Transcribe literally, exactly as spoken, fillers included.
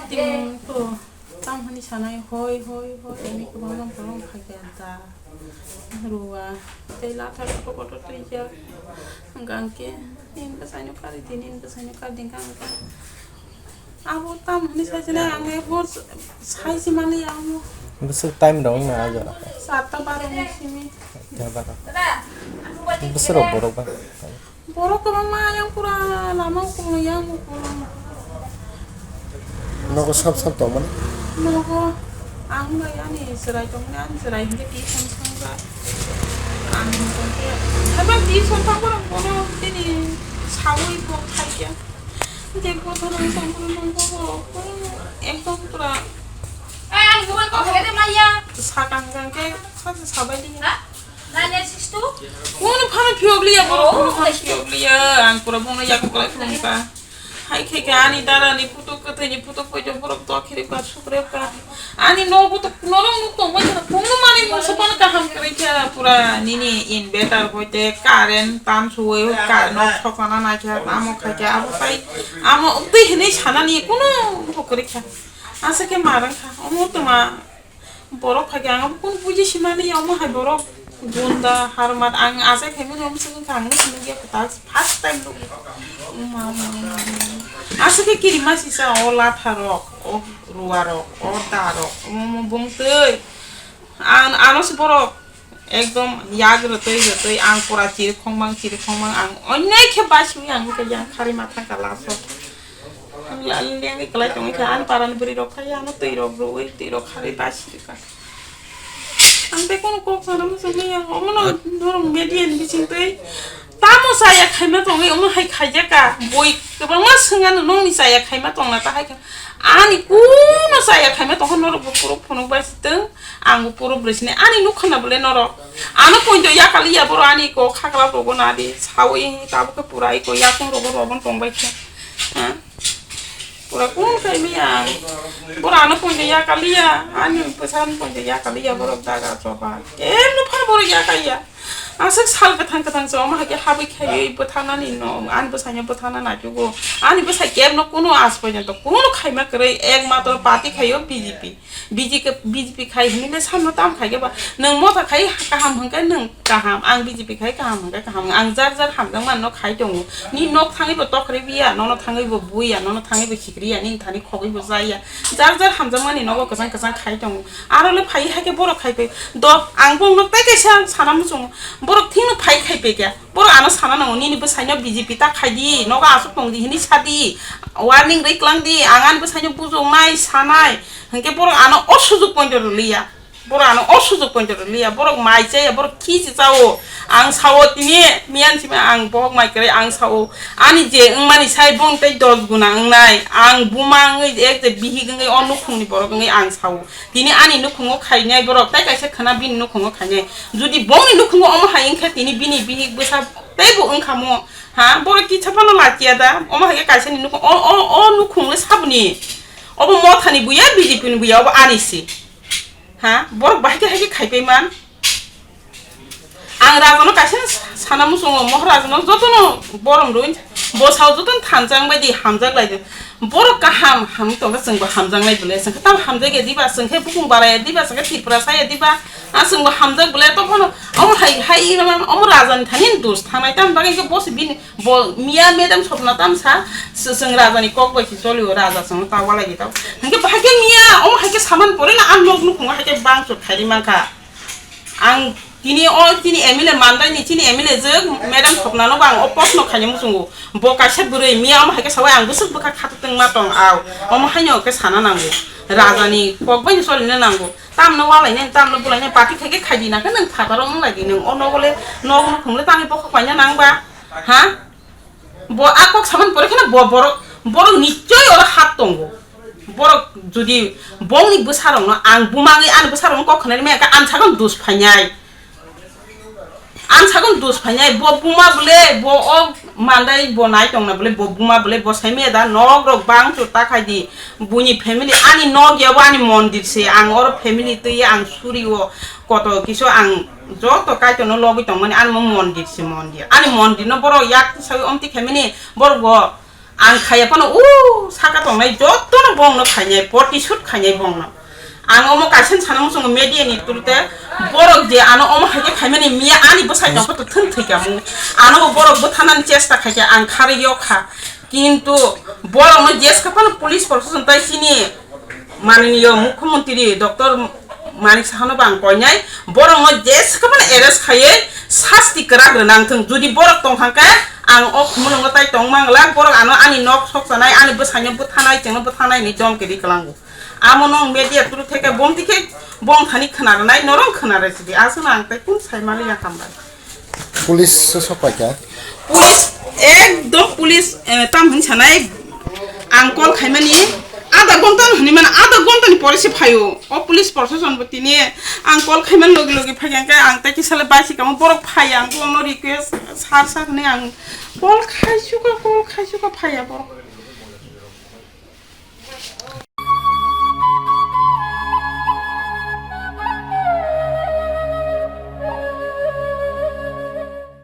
Ting to tam hwnwi sanai, hoi, hoi, hoi, ani kwbangma borok phai kha da. Rua, tei latha kotor kotor twijak. Hwnkha hwnkhe, nini bwsaino karwi di, nini bwsaino karwi di, hwnkha hwnkhe. Abo tam hwnwi sai sinai, ang e hor sai si mani amo. Bwswk time rok wngna aja. Satta baro ni simi. Satta baro. Bwswk rok borok ba? Borok kwbangma yang pura lama o kung yang o kung. Nogo sap sap tongmani? Nogo ang bai ani chwrai tongmani, ani chwrai hwnkhe tuition thangba. Ang hwnkhe haiba tuition thangba rok bono tini saui bo khaikya. Je kothoro tongmani nogo bo ekdom pura. Sakang jang khe saksa sabai liya. Nine eight six two? Kuno phano phiyok liya, borok kuno phano phiyok liya. Ang pura bono yaku kwlai phunukha. Hai khe khe ani dara ni photo, kwthwi ni photo poito borok dokhirikha, sukrikha. Ani nogo to norok nuk tongbai kha, kuno mani mungsa phano kaham kwrwi kha, pura nini inverter hoite current tam suwi ka nok sokana naikha, amo khaikha, abo tai amo twi hinwi sanani kuno kwrwi kha. Asa khe ma rang kha, omo tongma. Borok phai khe ang abo kunu buji simani, omo hai borok gunda harmat ang achai khaimani, omo se wngkha ang nukya kwtal first time nukya. Aswk khe kirima sisa o latha rok, o rua rok, o da rok, omo omo bongtwi ang ano se borok ekdom yak rwtwi rwtwi ang pura chirikhongmang chirikhongmang ang onne khe basiwi ang wngkha yang khari matha kala sok. Ang la lengwi kwlai tongwi kha, ani parani bwrwi rok khai ano twi rok rwwi twi rok kharwi basi rwkha. Ang tei kono kok sana muchungwi ya, omono norok media ni bising twi tamo chaya khaima tongwi omo hai khaijak ka, bui kwbangma swngano nongni chaya khaima tongna ta hai kha. Ani kuno chaya khaima tongkha norok bo puro phunuk bai si tong, ang bo puro bwrwi sini ani nukha na bole norok. Ano poito yakali ya boro ani kok khakla rogo na di sawi tabuk khe pura iko yakung rogo robon tongbai khe. Ha? Pura kun khai maya. Boro ano poito yakaliya. Ani bwsano poito yakaliya borok daga choba. Kemno phan borok yakaliya. Aswk sal kwthang kwthang se omo hai khe habwi khaiwi bwtharnani no. Ani bwsaino bwtharna naitugo. Ani bwsai kemno kuno aaj porjonto kuno khaima kwrwi, ek matro party khaio B J P. B J P, B J P khai hinwi le samno tam khai khe ba. Nwng motha khai kaham hwnkhe nwng kaham, ang B J P khai kaham hwnkhe kaham. Ang jar jar hamjakmano khai tongo. Ni nok thangwi bo tokhri biya, nono thangwi bo buya, nono thangwi bo khikriya, nini thani khogwi bo jaya. Jar jar hamjakmani nogo kwchang kwchang khai tongo. Aro le phai hai khe borok khai pai. Do, ang bongno tei kaisa sana muchungo. Borok thikno phai khai pai khe. Borok ano sana nango, nini bwsaino B J P ta khai di, nogo aswk tong di hinwi sa di. Warning rwi klang di, ang ani bwsaino bujoknai, sanai. Hwnkhe borok ano o sujuk poito rwliya. Borok ano o sujuk poito rwliya. Borok mai chaya, borok khichi chao. Ang sao tini miyan simi ang bohok mai kwrwi ang sao. Ani je wngmani sai bong tei dos guna wngnai. Ang buma wngwi ek je bihik wngwi o nukhungni borok wngwi ang sao. Tini ani nukhungo khainai borok tei kaisa khwna bini nukhungo khainai. Jodi bongni nukhungo omo hai wngkha tini bini bihik bwsa teibo wngkha mo. Ha, borok kisa phano lachiya da. Omo hai khe kaisa ni nukhung o, o, o nukhung le saboni. Obo mothani buya, B J P ni buya, obo ani si. Ha, borok bahai khe hai khe khaipai man. Ang rajano kaisa sana muchungo, Moharaja no jotono borom rwi, bo sao jotono thansa wngbai di, hamjak lai di. Borok kaham, ham tongkha, chwngbo hamjaknai bwle, chwngkhe tam hamjakya diba, chwngkhe bukung baraya diba, chwngkhe Tripura saya diba, a chwngbo hamjak bwle, to bono omo hai, hai, omo rajani thani dos thangnai, tam bagwi khe bosi bini Bo miya madam sopna tamsa, se-, chwng raja ni kok bai se cholio, raja chwng ta walai di tao. Hingke bahai khe miya, omo hai khe saman pore na ang nok nukhungo hai khe bangso khairi mankha. Ang tini o chini M L A mandai ni chini M L A jwk madam sopna no bang o post no khaini muchungo. Bo kaisa bwrwi miya omo hai khe sawi ang bwswk bwkha khatutwng ma tong au. Omo haino khe sana nango. Raja ni kok bai ni cholina nango. Tamno walai nai, tamno bulai nai, party khai khe khai di na khe nwng phataro wng lai di nwng o nogo le nok nukhung le tangwi bokhok paina nang ba. Ha? Bo a kok saman pore kheno bo borok, borok nichoi oro hat tongo. Borok jodi bongni bwsarokno ang bumangwi ani bwsarokno kok khwnani maya khe ang sakno dus phainai. Ang sakno dus phainai, bo buma bole, bo o mandai bo nai tongna bole, bo buma bole, bo sai maya da nok rok bang chota khai di. Buini family, ani nok ya bo ani mondir se, ang oro family twi ang suri o. Koto kisu ang joto Kaitorno logwi tongmani, ani mo mondir se mondir. Ani mondirno borok yak sawi omti khaimani, borok bo Ang khaiya phano o saka tongnai jotono bongno khainai, protisud khainai bongno. Ang omo kaisa sana muchungo media ni through te borok je ano omo hai khe khaimani miya ani bwsai tongkha to thung thwi ka mung. Ano bo borok bwthanani chesta khai khe ang kharwi o kha. Kintu borokno jeska phano police proshashan tai chini Mananiyo Mukhyamantri Doctor Manik Sahano bo ang koinai, borokno jeska phano arrest khaiwi sasti kwrak rwna wngthung. Jodi borok tongkha khe ang o khumulwngo tai tong mangla, borok ano ani nok sok chanai, ani bwsaino bwthanai, chwngno bwthanai hinwi domki ri kwlango. Amo nwng media through theke bom tikhe bom thani khna rwnai, norok khna rw sidi. Aswkno ang tai kun sai maliya hambai. Police se sok paikha. Police, ekdom police, eh, tam hin sanai, ang call khaimani, adha ghonta no hinwi mano, adha ghonta ni pore se phaio. O police proshashan bo tini ang call khaimani logi logi phai khe ang tai kisa le bai se kamo borok phai ang bo no request sar sar hinwi ang call khai suka, call khai suka phaiya borok.